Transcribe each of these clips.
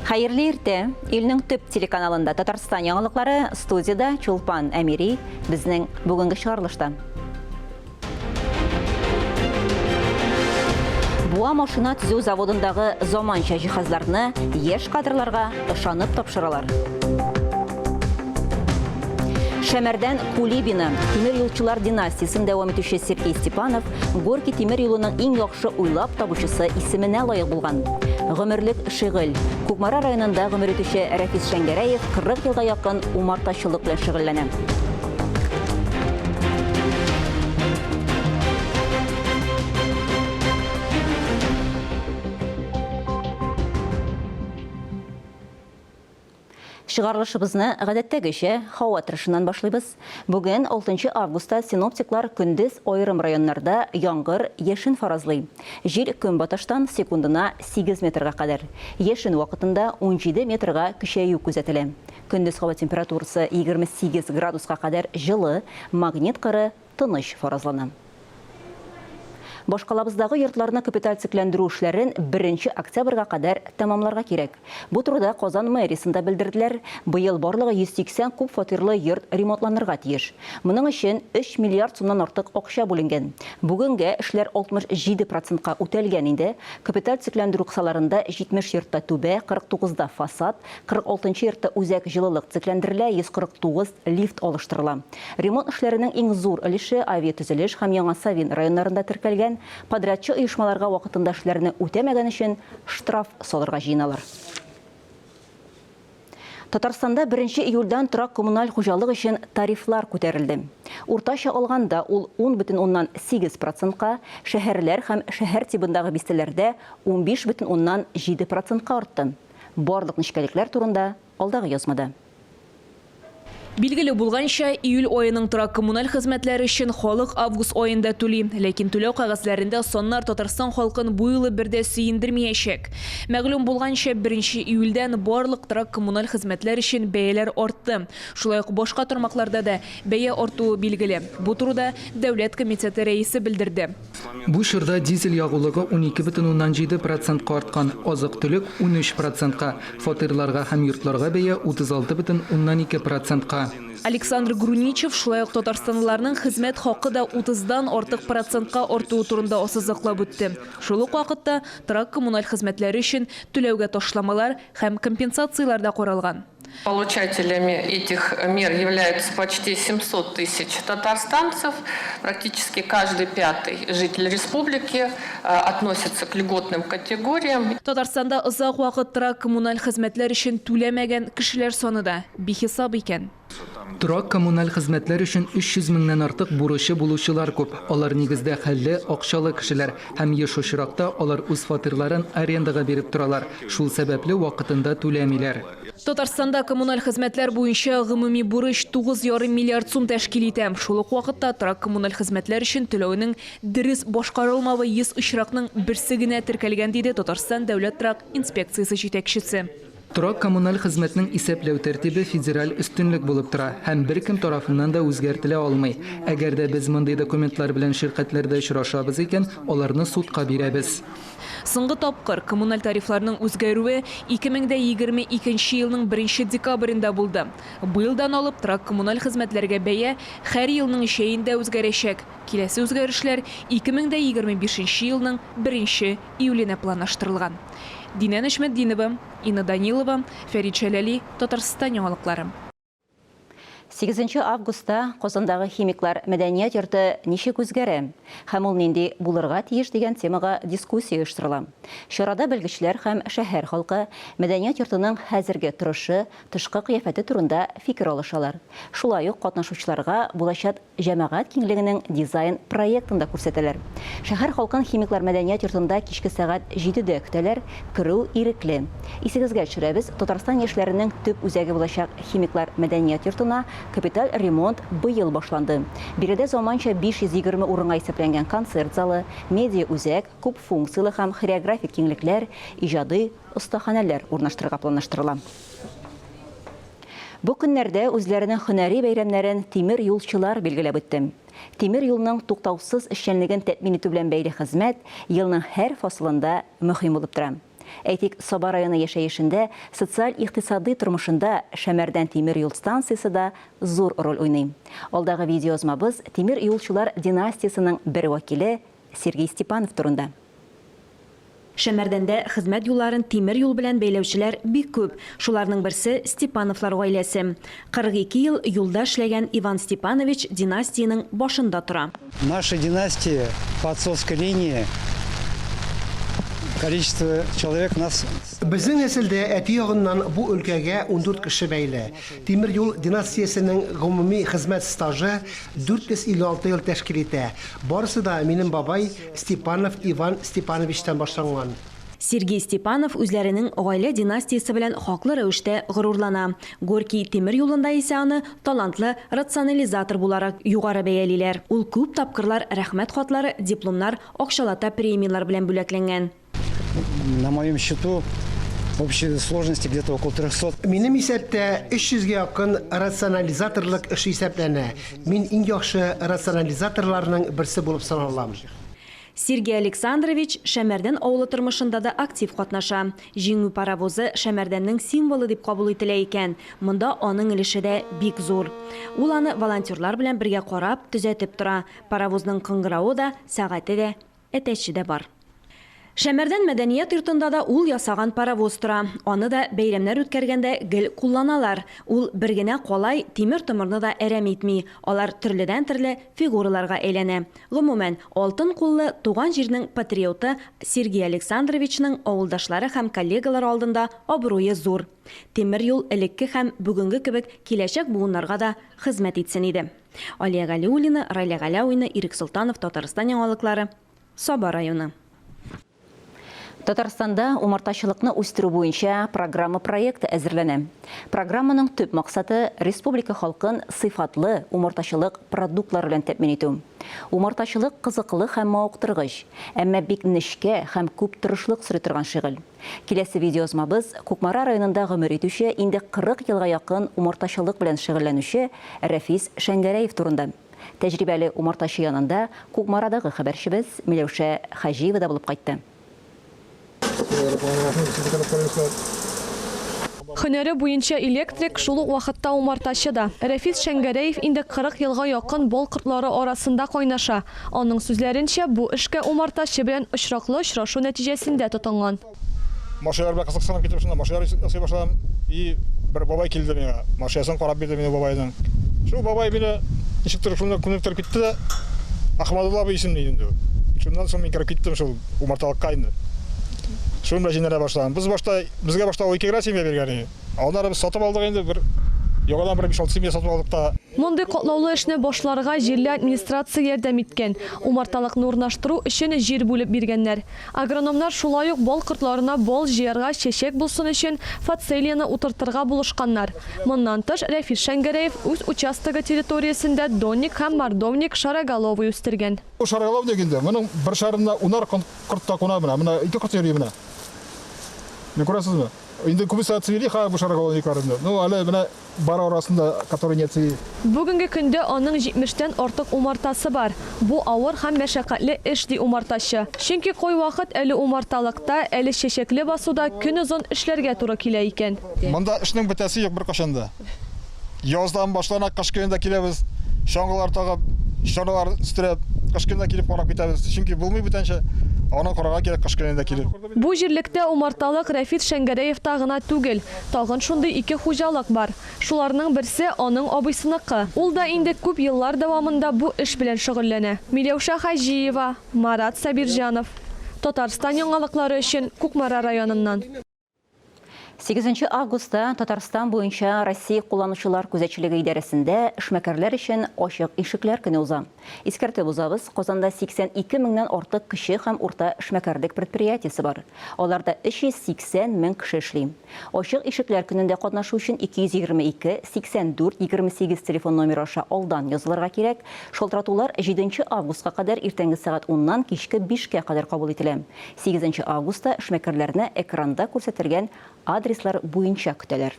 Хәерле иртә! Илнең төп телеканалында Татарстан яңалыклары, студиядә Чулпан Әмири, безнең бүгенге чыгарылышта. Буа машина төзү заводындагы заманча җиһазларны яшь кадрларга ышанып тапшыралар. Шәмәрдән Кулибина, тимер юлчылар династиясен дәвам итүче Сергей Степанов Горький тимер юлының иң яхшы уйлап табучысы исеменә лаек булган. Гомерлек шөгыль. Кукмара районында гомер итүче Рәфис Шәңгәрәев 40 елга якын умартачылык белән шөгыльләнә. Чыгарылышыбызны, гадәттәгечә, һава торышыннан башлыйбыз. Бүген, 6 августта, синоптиклар көндез аерым районнарда яңгыр, яшен фаразлый. Җил көнбатыштан секундына 8 метрга кадәр. Яшен вакытында 17 метрга көчәю күзәтелә. Көндез һава температурасы 28 градуска кадәр җылы, магнит кыры тыныч фаразлана. Башкалабыздагы йортларны капиталь төзекләндерү эшләрен беренче октябрьгә кадәр тәмамларга кирәк. Бу турыда Казан мэриясендә белдерделәр. Быел барлыгы 180 күп фатирлы йорт ремонтланырга тиеш. Моның өчен 3 миллиард сумнан артык акча бүленгән. Бүгенгә эшләр 67 процентка үтәлгән инде. Капиталь төзекләндерү кысаларында 70 йортта түбә, 49 да фасад, 46 нчы йортта үзәк җылылык төзекләндерелә, 149 лифт алыштырыла. Ремонт эшләренең иң зур өлеше Авиатөзелеш һәм Яңа Савин районнарында теркәлгән. Подрядчы оешмаларга вакытында эшләрне үтәмәгән өчен штраф салырга җыеналар. Татарстанда беренче июльдән торак-коммуналь хуҗалык өчен тарифлар күтәрелде. Уртача алганда, ул 10,8 процентка, шәһәрләр һәм шәһәр тибындагы бистәләрдә 15,7 процентка артты. Барлык нечкәлекләр турында алдагы язмада. Билгеле булганча, июль аеның торак-коммуналь хезмәтләре өчен халык август аенда түли. Ләкин түләү кәгазьләрендә саннар Татарстан халкын бу юлы бер дә сөендермиячәк. Мәгълүм булганча, беренче июльдән барлык торак-коммуналь хезмәтләр өчен бәяләр артты. Шулай ук башка тармакларда да бәя артуы билгеле. Бу турыда Дәүләт комитеты рәисе белдерде. Бу чорда дизель ягулыгы 12,7 процентка арткан, азык-төлек, 13 процентка, фатирларга һәм йортларга бәя 36,2 процентка. Александр Груничев шулай ук татарстанлыларның хезмәт хакы да утыздан артык процентка артуы турында ассызыклап үтте. Шул ук вакытта торак-коммуналь хезмәтләре өчен түләүгә ташламалар һәм компенсацияләр дә каралган. Получателями этих мер являются почти 700 тысяч татарстанцев. Практически каждый пятый житель республики относится к льготным категориям. Татарстанда озак вакыт торак-коммуналь хезмәтләр өчен түләмәгән кешеләр саны да бихисап икән. Торак-коммуналь хезмәтләр өчен 300 меңнән артык бурычы булучылар күп. Алар нигездә хәлле, акчалы кешеләр. Һәм еш очракта алар үз фатирларын арендага биреп торалар, шул сәбәпле вакытында түләмиләр. Татарстанда коммуналь хезмәтләр буенча гомуми бурыч 9,5 миллиард сум тәшкил итә. Шул ук вакытта торак-коммуналь хезмәтләр өчен түләүнең дөрес башкарылмавы 100 очракның берсе генә теркәлгән, диде Татарстан дәүләт торак инспекциясе җитәкчесе. Торак-коммуналь хезмәтнең исәпләү тәртибе федераль өстенлек булып тора һәм беркем тарафыннан да үзгәртелә алмый. Әгәр дә без мондый документлар белән ширкәтләрдә очрашабыз икән, аларны судка бирәбез. Соңгы тапкыр коммуналь тарифларның үзгәрүе 2022 елның беренче декабрендә булды. Быелдан алып торак-коммуналь хезмәтләргә бәя һәр елның җәендә үзгәрәчәк. Киләсе үзгәрешләр 2025 елның беренче июленә планлаштырылган. Динә Нәҗметдинова, Инна Данилова, Фәрит Җәләли, Татарстан яңалыклары. Сигезенче августта Казандагы Химиклар мәдәният йорты ничек үзгәрә һәм ул нинди булырга тиеш дигән темага дискуссия оештырыла. Чарада белгечләр һәм шәһәр халкы мәдәният йортының хәзерге торышы, тышкы кыяфәте турында фикер алышалар. Шулай ук катнашучыларга булачат Җәмәгать киңлегенең дизайн проектын да күрсәтәләр. Шәһәр халкын Химиклар мәдәният йортында кичке сәгать җидедә көтәләр, керү ирекле. Исегезгә төшерәбез, Татарстан яшьләренең төп үзәге булачак Химиклар мәдәният йортына капиталь ремонт быел башланды. Биредә заманча 520 урынга исәпләнгән концерт залы, медиа-үзәк, күп функцияле һәм хореографик киңлекләр, иҗади остаханәләр урнаштырырга планлаштырыла. Бу көннәрдә үзләренең һөнәри бәйрәмнәрен тимер юлчылар билгеләп үтте. Тимер юлның туктаусыз эшчәнлеген тәэмин итү белән бәйле хезмәт елның һәр фасылында мөһим булып тора. Әйтик, Саба районы яшәешендә, социаль-икътисадый тормышында Шәмәрдән тимер юл станциясе дә зур роль уйный. Алдагы видеоязмабыз тимер юлчылар династиясенең бер вәкиле Сергей Степанов турында. Шәмәрдәндә хезмәт юлларын тимер юл белән бәйләүчеләр бик күп. Шуларның берсе, Степановлар гаиләсе. 42 ел юлда эшләгән Иван Степанович династиянең башында тора. Наша династия по отцовской линии количество человек нас. Безнең нәселдә әти ягыннан бу өлкәгә 14 кеше бәйле. Тимер юл династиясенең гомуми хезмәт стажы 456 ел тәшкил итә. Барысы да минем бабай Степанов Иван Степановичтан башланган. Сергей Степанов үзләренең гаилә династиясе белән хаклы рәвештә горурлана. Горький тимер юлында исә аны талантлы рационализатор буларак югары бәялиләр. Ул күп тапкырлар Рәхмәт хатлары, дипломнар, акчалата премияләр белән бүләкләнгән. На моем счету в общей сложности где-то около 300. Минем исәптә 300 гә якын рационализаторлык эше исәпләнә. Мин иң яхшы рационализаторларның берсе булып саналам. Сергей Александрович Шәмәрдән авылы тормышында да актив катнаша. Җиңү паровозы Шәмәрдәннең символы дип кабул ителә икән, монда аның өлеше дә бик зур. Ул аны волонтерлар белән бергә карап, төзәтеп тора. Паровозның кыңгыравы да, сәгате дә, әтәче дә бар. Шәмәрдән мәдәният йортында да ул ясаган паровоз тора. Аны да бәйрәмнәр үткәргәндә гел кулланалар. Ул бер генә калай, тимер-томырны да әрәм итми. Алар төрледән-төрле фигураларга әйләнә. Гомумән, алтын куллы, туган җирнең патриоты Сергей Александровичның авылдашлары һәм коллегалары алдында абруе зур. Тимер юл элекке һәм бүгенге кебек киләчәк буыннарга да хезмәт итсен иде. Алия Галиуллина, Райлә Галәвина, Ирек Солтанов, Татарстан яңалыклары. Саба районы. Татарстанда умартачылыкны үстерү буенча программа проекты әзерләнә. Программаның төп максаты республика халкын сыйфатлы умартачылык продуктлары белән тәэмин итү. Умартачылык кызыклы һәм мавыктыргыч, әмма бик нечкә һәм күп тырышлык сорый торган шөгыль. Киләсе видеоязмабыз Кукмара районында гомер итүче, инде 40 елга якын умартачылык белән шөгыльләнүче Рәфис Шәңгәрәев турында. Тәҗрибәле умартачы янында Кукмарадагы хәбәрчебез Миләүшә Хаҗиева да булып кайтты. Һөнәре буенча электрик, шул ук вакытта умартачы да. Рәфис Шәңгәрәев инде 40 елга якын бал кортлары арасында кайнаша. Аның сүзләренчә, бу эшкә умартачы белән очраклы очрашу нәтиҗәсендә тотынган. Машиналар белән кызыксынып китеп, шунда машиналар ясый башладым. И бер бабай килде миңа, машинасын карап бирде мине бабайның. Шул бабай мине ничектер шунда күнектереп китте дә, Ахмадулла абый исемле иде инде ул. Шуннан соң мин кереп киттем шул умарталыкка инде. Шуның белән җинелә башладым. Без башта, безгә башта ул ике генә семья биргән иде. Аннары без сатып алдык инде бер яңадан бер 5-6 семья сатып алдык та. Мондый катлаулы эшне башларга җирле администрация ярдәм иткән. Умарталыкны урнаштыру өчен җир бүлеп биргәннәр. Агрономнар шулай ук бал кортларына бал җыярга, чәчәк булсын өчен фацелияне утыртырга булышканнар. Моннан тыш, Рәфис Шәңгәрәев үз участогы территориясендә донник һәм мордовник шароголовый үстергән. Бу шароголовник инде, моның бер шарында унар корт та куна менә, менә ике корт йөри менә. Менә күрәсезме? Инде күбесе отцвели хәзер бу шароголовниклар инде. Ну, әле менә Бар арасында, который не отцвели. Бүгенге көндә аның җитмештән артык умартасы бар. Бу авыр һәм мәшәкатьле эш, ди умартачы. Чөнки кайвакыт әле умарталыкта, әле чәчәкле басуда көнозын эшләргә туры килә икән. Монда эшнең бетәсе юк беркайчан да. Яздан башлана, кыш көне дә киләбез. Чаңгылар тагып, чаналар өстерәп, кыш көне дә килеп карап китәбез. Чөнки булмый бүтәнчә. Аны карарга кирәк кыш көне дә килеп. Бу җирлектә умарталык Рәфит Шәңгәрәевта гына түгел. Тагын шундый ике хуҗалык бар. Шуларның берсе, аның абыйсыныкы. Ул да инде күп еллар дәвамында бу эш белән шөгыльләнә. Миләүшә Хаҗиева, Марат Сабирҗанов. Татарстан яңалыклары өчен Кукмара районыннан. Сигезенче августта Татарстан буенча Россия кулланучылар күзәтчелеге идарәсендә эшмәкәрләр өчен Ачык ишекләр көне уза. Искәртеп узабыз, Казанда 82 меңнән артык кече һәм урта эшмәкәрлек предприятиесе бар. Аларда 380 мең кеше эшли. Ачык ишекләр көнендә катнашу өчен 222 84 28 телефон номеры аша алдан язылырга кирәк. Шалтыратулар җиденче августка кадәр иртәнге сәгать уннан кичке бишкә кадәр кабул ителә. Сигезенче августта эшмәкәрләрне экранда күрсәтелгән адреслар буенча көтәләр.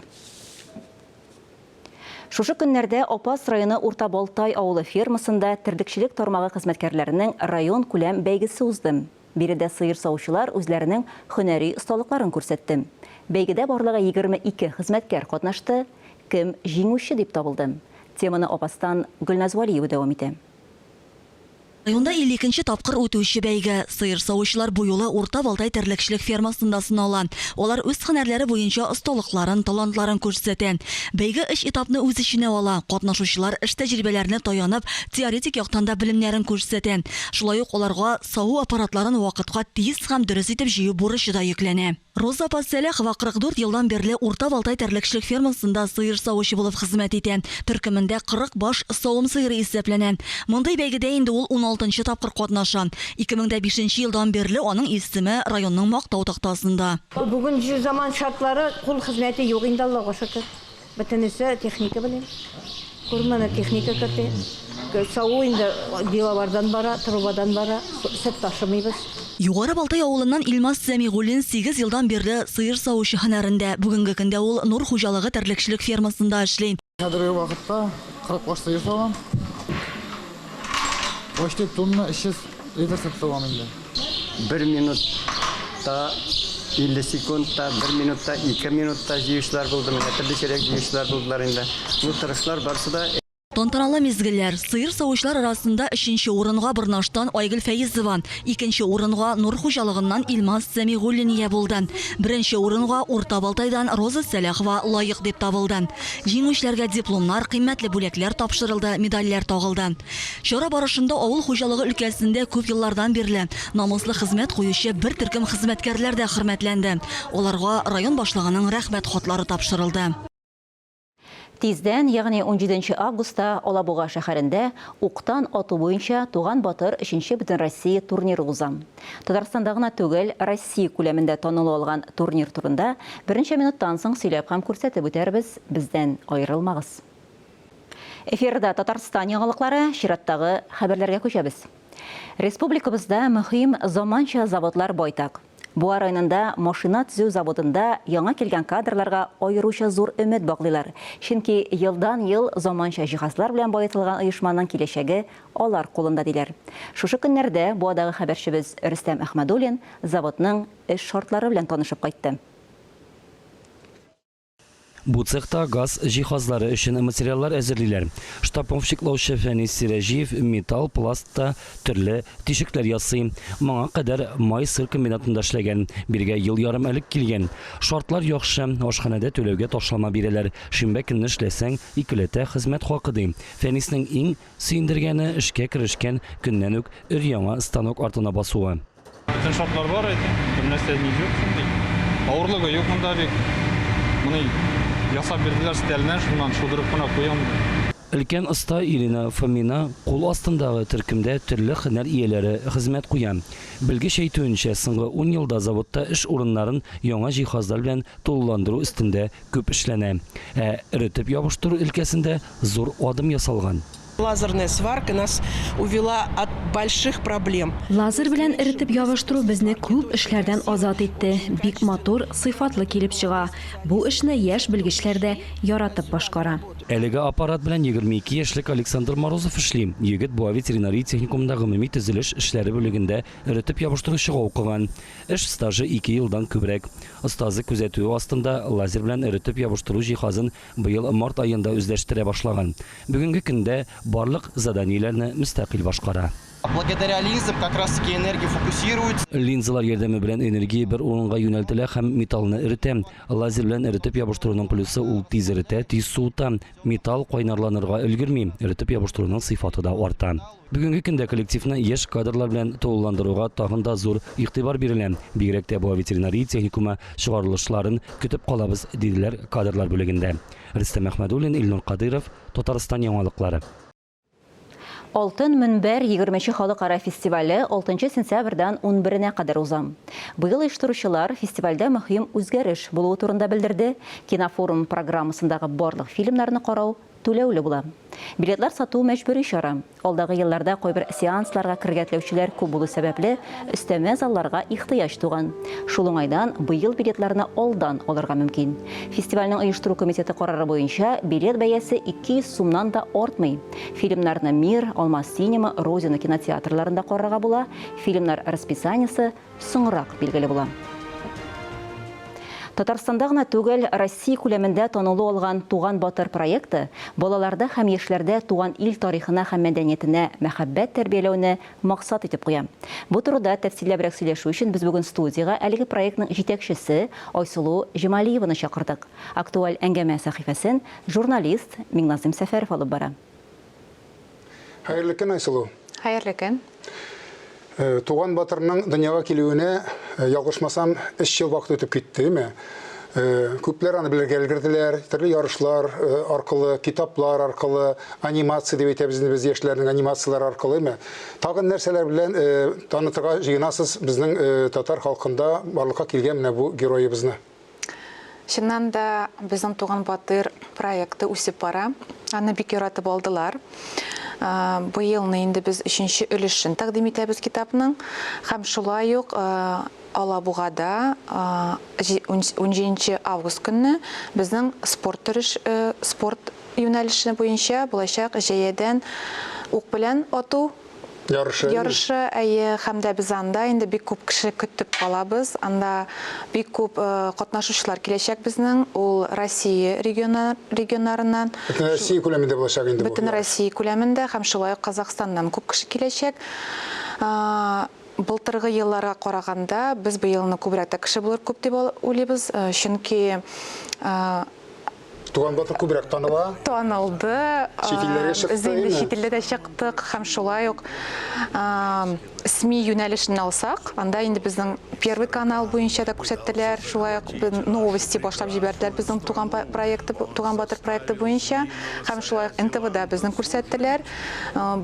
Шушы көннәрдә Апас районы Урта Балтай авылы фермасында терлекчелек тармагы хезмәткәрләренең районкүләм бәйгесе узды. Биредә сыер савучылар үзләренең һөнәри осталыкларын күрсәтте. Бәйгедә барлыгы 22 хезмәткәр катнашты. Кем җиңүче дип табылды? Теманы Апастан Гөлназ Вәлиева дәвам итә. Районда 52 нче тапкыр үтүче бәйге. Сыер савучылар бу юлы Урта Балтай терлекчелек фермасында сынала. Алар үз һөнәрләре буенча осталыкларын, талантларын күрсәтә. Бәйге өч этапны үз эченә ала. Катнашучылар эш тәҗрибәләренә таянып, теоретик яктан да белемнәрен күрсәтә. Шулай ук аларга саву аппаратларын вакытка тиз һәм дөрес итеп җыю бурычы да йөкләнә. Роза апа Сәлахова 44 елдан бирле Урта Балтай терлекчелек фермасында сыер савучы булып хезмәт итә. Төркемендә 40 баш савым сыеры исәпләнә. Мондый бәйгедә инде ул уналтынчы тапкыр катнаша. 2005 нче елдан бирле аның исеме районның Мактау тактасында. Бүгенге заман шартлары, кул хезмәте юк инде, Аллага шөкер. Бөтенесе техника белән. Курманы техника кертә. Саву инде деловардан бара, трубадан бара. Сөт ташымыйбыз. Югары Балтай авылыннан Илмас Сәмигуллин сигез елдан бирле сыер савучы һөнәрендә. Бүгенге көндә ул Нур хуҗалыгы терлекчелек фермасында эшли. Хәзерге вакытта 40 баш сыер савам. Почти тонна 300 литр сөт савам инде. Бер минутта 50 секундта, бер минутта, ике минутта җыючылар булды, менә төрлечәрәк җыючылар булдылар инде. Ну, тырышлар барысы да. Тантаналы мизгелләр. Сыер савучылар арасында өченче урынга Борнаштан Айгөл Фәезова, икенче урынга Нур хуҗалыгыннан Илмаз Сәмигуллин ия булды. Беренче урынга Урта Балтайдан Роза Сәлахова лаек дип табылды. Җиңүчеләргә дипломнар, кыйммәтле бүләкләр тапшырылды, медальләр тагылды. Чара барышында авыл хуҗалыгы өлкәсендә күп еллардан бирле намуслы хезмәт куючы бер төркем хезмәткәрләр дә хөрмәтләнде. Аларга район башлыгының Рәхмәт хатлары тапшырылды. Тиздән, ягъни унҗиденче августта Алабуга шәһәрендә уктан ату буенча Туган батыр өченче Бөтенроссия турниры уза. Татарстанда гына түгел, Россия күләмендә танылу алган турнир турында берничә минуттан соң сөйләп һәм күрсәтеп үтәрбез, бездән аерылмагыз. Эфирда Татарстан яңалыклары, чираттагы хәбәрләргә күчәбез. Республикабызда мөһим заманча заводлар байтак. Буа районында машина төзү заводында яңа килгән кадрларга аеруча зур өмет баглыйлар. Чөнки елдан-ел заманча җиһазлар белән баетылган оешманың киләчәге алар кулында, диләр. Шушы көннәрдә Буадагы хәбәрчебез Рөстәм Әхмәдуллин заводның эш шартлары белән танышып кайтты. Бу цехта газ җиһазлары өчен материаллар әзерлиләр. Штамповщиклаучы Фәнис Сирәҗиев металл, пластта төрле тишекләр ясый. Моңа кадәр май-сыр комбинатында эшләгән. Бирегә ел ярым элек килгән. Шартлар яхшы, ашханәдә түләүгә ташлама бирәләр. Шимбә көнне эшләсәң, икеләтә хезмәт хакы, ди. Фәниснең иң сөендергәне, эшкә керешкән көннән үк өр-яңа станок артына басуы. Бөтен шартлар бар әйтә, бер нәрсә ни юк шундый. Авырлыгы юк монда бик. Моны ясап бирделәр стәлне, шуннан шудырып кына куям. Өлкән оста Ирина Фомина кул астындагы төркемдә төрле һөнәр ияләре хезмәт куя. Белгеч әйтүенчә, соңгы ун елда заводта эш урыннарын яңа җиһазлар белән тулыландыру өстендә күп эшләнә. Ә эретеп ябыштыру өлкәсендә зур адым ясалган. Лазерная сварка нас увела от больших проблем. Лазер белән эретеп ябыштыру безне күп эшләрдән азат итте. Бик матур, сыйфатлы килеп чыга. Бу эшне яшь белгечләр дә яратып башкара. Әлеге аппарат белән 22 яшьлек Александр Морозов эшли. Егет Буа ветеринария техникумында гомуми төзелеш эшләре бүлегендә эретеп ябыштыручыга укыган. Эш стажы ике елдан күбрәк. Остазы күзәтүе астында лазер белән эретеп ябыштыру җиһазын Быел март аенда үзләштерә башлаган. Бүгенге көндә барлык заданиеләрне мөстәкыйль башкара. Благодаря линзам как раз таки энергия фокусируется. Линзалар ярдәме белән энергия бер урынга юнәлтелә һәм металлны эретә. Лазер белән эретеп ябыштыруның плюсы, ул тиз эретә, тиз суыта. Металл кайнарланырга өлгерми, эретеп ябыштыруның сыйфаты да арта. Бүгенге көндә коллективны яшь кадрлар белән тулыландыруга тагын да зур игътибар бирелә. Бигрәк тә Буа ветеринария техникумы чыгарылышларын көтеп калабыз, диделәр кадрлар бүлегендә. Рөстәм Әхмәдуллин, Илнур Кадыйров, Татарстан яңалыклары. Алтын мөнбәр егерменче халыкара фестивале алтынчы сентябрьдән унберенә кадәр уза. Быел оештыручылар фестивальдә мөһим үзгәреш булуы турында белдерде, кинофорум программасындагы барлык фильмнарны карау түләүле була. Билетлар сату мәҗбүри чара. Алдагы елларда кайбер сеансларга керергә теләүчеләр күп булу сәбәпле, өстәмә залларга ихтыяҗ туган. Шул уңайдан быел билетларны алдан алырга мөмкин. Фестивальнең оештыру комитеты карары буенча, билет бәясе 200 сумнан да артмый. Фильмнарны Мир, Алмаз Синема, Родина кинотеатрларында карарга була. Фильмнар расписаниесе соңрак билгеле була. Татарстанда гына түгел, Россия күләмендә танылу алган Туган батыр проекты балаларда һәм яшьләрдә туган ил тарихына һәм мәдәниятенә мәхәббәт тәрбияләүне максат итеп куя. Бу турыда тәфсилләбрәк сөйләшү өчен без бүген студиягә әлеге проектның җитәкчесе Айсылу Җемалиеваны чакырдык. Актуаль әңгәмә сәхифәсен журналист Миңназыйм Сәфәров алып бара. Хәерле көн, Айсылу. Хәерле көн. Э, Туган батырның дөньяга килүенә, э, ялгышмасам, өч ел вакыт үтеп китте, әйме? Э, күпләр аны белергә өлгерделәр, төрле ярышлар аркылы, китаплар аркылы, анимация дип әйтәбез инде без яшьләрнең анимацияләре аркылы, әйме? Тагын нәрсәләр белән танытырга җыенасыз безнең татар халкында барлыкка килгән менә бу героебызны? Чыннан да, безнең Туган батыр проекты үсеп бара. Аны бик яратып алдылар. Быелны инде без өченче өлешен тәкъдим итәбез китапның. Һәм шулай ук Алабугада 17 август көнне безнең спорт төреш, спорт юнәлеше буенча булачак җәядән ук белән ату Ярышы. Ярышы, әйе, һәм дә без анда инде бик күп кеше көтеп калабыз. Анда бик күп катнашучылар киләчәк безнең. Ул Россия регионы, регионнарыннан. Бөтен Россия күләмендә булачак инде бу. Бөтен Россия күләмендә һәм шулай ук Казахстаннан күп кеше киләчәк. Былтыргы елларга караганда без быелны күбрәк тә кеше булыр күп дип уйлыйбыз, чөнки Туган батыр күбрәк таныла. Танылды. Чит илләргә чыкты. Без инде чит илдә дә чыктык һәм шулай ук СМИ юнәлешен алсак, анда инде безнең Первый канал буенча да күрсәттеләр, шулай ук новости башлап җибәрделәр безнең туган проекты, Туган батыр проекты буенча һәм шулай ук НТВда безне күрсәттеләр.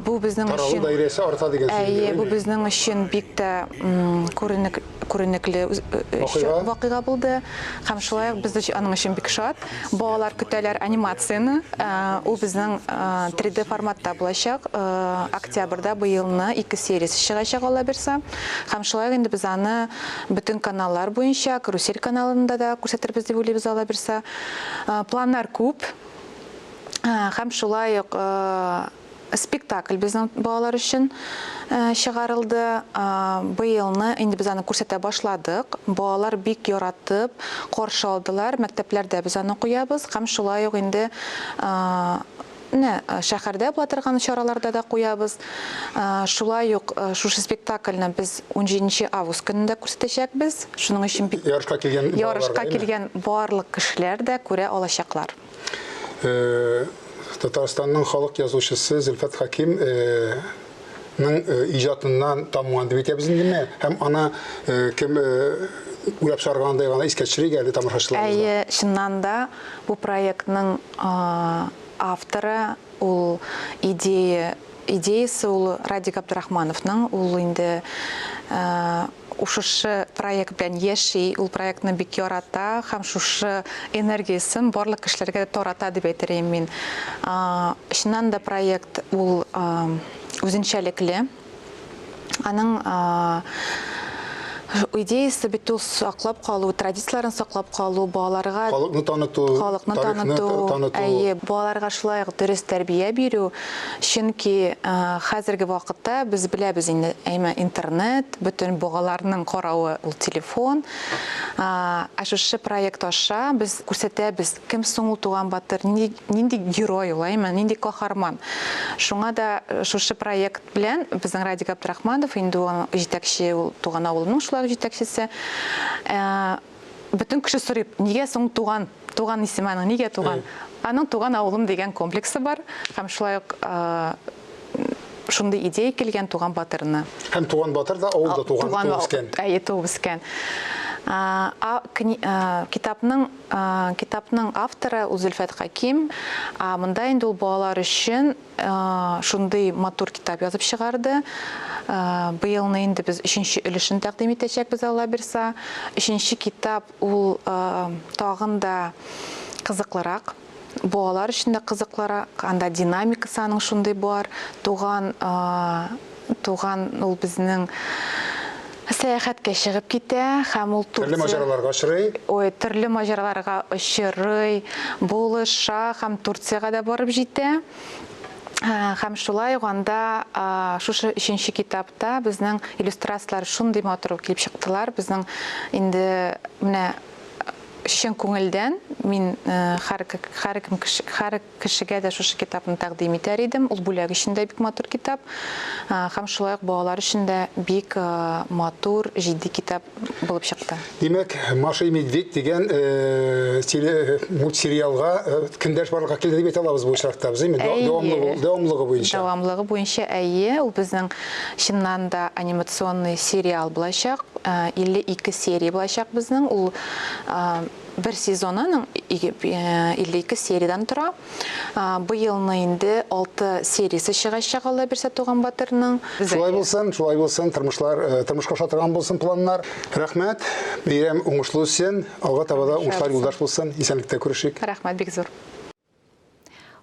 Бу безнең өчен Таралу даирәсе арта дигән сүз. Әйе, бу безнең өчен бик тә күренек күренекле вакыйга булды. Һәм шулай ук без аның өчен бик шат. Балалар көтәләр анимацияне. Ул безнең 3D форматта булачак. Октябрьдә быелны ике сериясе чыгачак, Алла бирса. Һәм шулай ук инде без аны бөтен каналлар буенча, Карусель каналында да күрсәтербез дип уйлыйбыз, Алла бирса. Планнар күп. Һәм шулай ук Спектакль безнең балалар өчен чыгарылды. Быелны инде без аны күрсәтә башладык. Балалар бик яратып каршы алдылар. Мәктәпләрдә без аны куябыз һәм шулай ук инде менә шәһәрдә була торган чараларда да куябыз. Шулай ук шушы спектакльне без 17 август көнендә күрсәтәчәкбез. Шуның өчен бик Ярышка килгән Ярышка килгән барлык кешеләр дә күрә алачаклар. Э, Татарстанның халык язучысы Зөлфәт Хәким э, ның э, иҗатыннан тамган дип әйтәбез индеме? Һәм аны кем уйлап чыгаргандай гына искә төшерик әле тамашачыларыбызга. Әйе, чыннан да бу проектның авторы ул идея идеясы ул Радик Абдрахмановның, ул инде Шушы проект белән яши, ул проектны бик ярата һәм шушы энергиясен барлык кешеләргә дә тарата дип әйтер идем мин. Чыннан да проект ул үзенчәлекле. Аның идеясы бит ул саклап калу, традицияләрен саклап калу, балаларга халыкны таныту, халыкны таныту, таныту. Әйе, балаларга шулай ук дөрес тәрбия бирү. Чөнки хәзерге вакытта без беләбез инде, әйме, интернет, бөтен балаларның каравы ул телефон. Ә шушы проект аша без күрсәтәбез, кем соң ул Туган батыр, нинди, нинди герой ул, әйме, нинди каһарман. Шуңа да шушы проект белән безнең Радик Абдрахманов, инде ул җитәкче, ул туган авылының шулай ук җитәкчесе, Бөтен кеше сорый, нигә соң туган, туган исеме аның, нигә туган? Аның туган авылым дигән комплексы бар һәм шулай ук шундый идея килгән туган батырны. Һәм туган батыр да авылда туган, туып үскән. Әйе, туып үскән. Китапның китапның авторы ул Зөлфәт Хәким. Монда инде ул балалар өчен Шундый матур китап язып чыгарды. Быелны инде без өченче өлешен тәкъдим итәчәкбез, Алла бирса. Өченче китап ул тагын да кызыклырак. Балалар өчен дә кызыклырак, анда динамикасы аның шундый бар. Туган, туган ул безнең сәяхәткә чыгып китә һәм ул Төрле маҗараларга очрый. Ой, төрле маҗараларга очрый, булыша һәм Турциягә дә барып җитә. Һәм шулай ук анда шушы өченче китапта безнең иллюстрацияләр шундый матур килеп чыктылар. Безнең инде менә чын күңелдән мин һәр һәркем һәр кешегә дә шушы китапны тәкъдим итәр идем. Ул бүләк өчен дә бик матур китап. Һәм шулай ук балалар өчен дә бик матур, җитди китап булып чыкты. Димәк, Маша и Медведь дигән теле мультсериалга көндәш барлыкка килде дип әйтә алабыз бу очракта без, әйме? Дәвамлыгы, дәвамлыгы буенча. Дәвамлыгы буенча, әйе, ул безнең чыннан да анимационный сериал булачак. 52 серия булачак безнең. Ул бер сезон аның 52 сериядән тора. Быелны инде 6 сериясе чыгачак, Алла бирсә, Туган батырның. Шулай булсын, шулай булсын, тормышлар, тормышка аша торган булсын планнар. Рәхмәт, бәйрәм уңышлы үтсен, алга таба да уңышлар юлдаш булсын. Исәнлектә күрешик. Рәхмәт бик зур.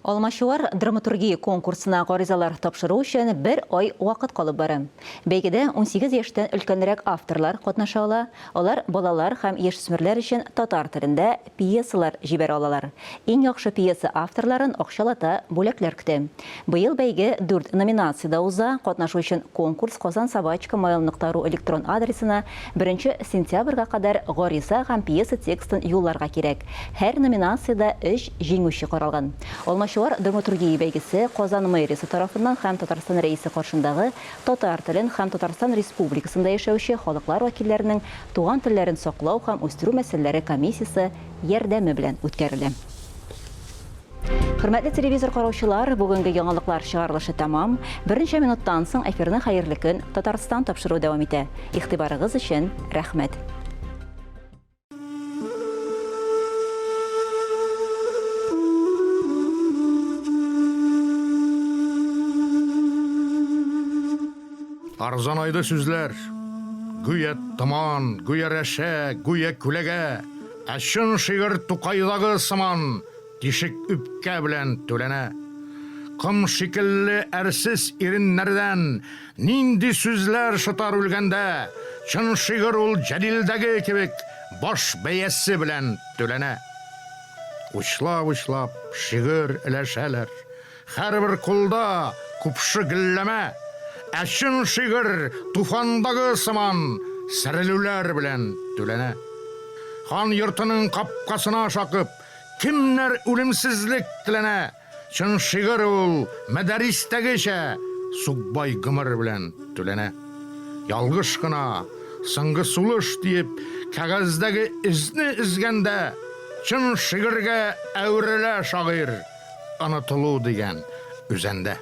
Алмачуар драматургия конкурсына гаризалар тапшыру өчен бер ай вакыт калып бара. Бәйгедә 18 яшьтән өлкәнрәк авторлар катнаша ала, алар балалар һәм яшүсмерләр өчен татар телендә пьесалар җибәрә алалар. Иң яхшы пьеса авторларын акчалата бүләкләр көтә. Быел бәйге дүрт номинациядә уза. Катнашу өчен конкурс Казан собачка mail нокта ру электрон адресына беренче сентябрьгә кадәр гариза һәм пьеса текстын юлларга кирәк. Һәр номинациядә өч җиңүче каралган. Алмачуар драматургия бәйгесе Казан мэриясе тарафыннан һәм Татарстан Рәисе каршындагы Татар телен һәм Татарстан Республикасында яшәүче халыклар вәкилләренең туган телләрен саклау һәм үстерү мәсьәләләре комиссиясе ярдәме белән үткәрелә. Хөрмәтле телевизор караучылар, бүгенге яңалыклар чыгарылышы тәмам. Берничә минуттан соң эфирны Хәерле көн, Татарстан тапшыруы дәвам итә. Игътибарыгыз өчен рәхмәт. Арзанайды сүзләр. Гүя томан, гүя рәшә, гүя күләгә. Ә чын шигырь Тукайдагы сыман Тишек үпкә белән түләнә. Ком шикелле әрсез иреннәрдән Нинди сүзләр шытар үлгәндә, Чын шигырь ул Җәлилдәге кебек Баш бәясе белән түләнә. Учлап-учлап шигырь өләшәләр, Һәрбер кулда купшы гөлләмә. Ә чын шигырь туфандагы сыман Сәрелүләр белән түләнә. Хан йортының капкасына шакып, Кемнәр үлемсезлек теләнә? Чын шигырь ул, мәдәристәгечә, сукбай гомер белән түләнә. Ялгыш кына, соңгы сулыш диеп, кәгазьдәге эзне өзгәндә, чын шигырьгә әверелә шагыйрь, онытылу дигән үзәндә.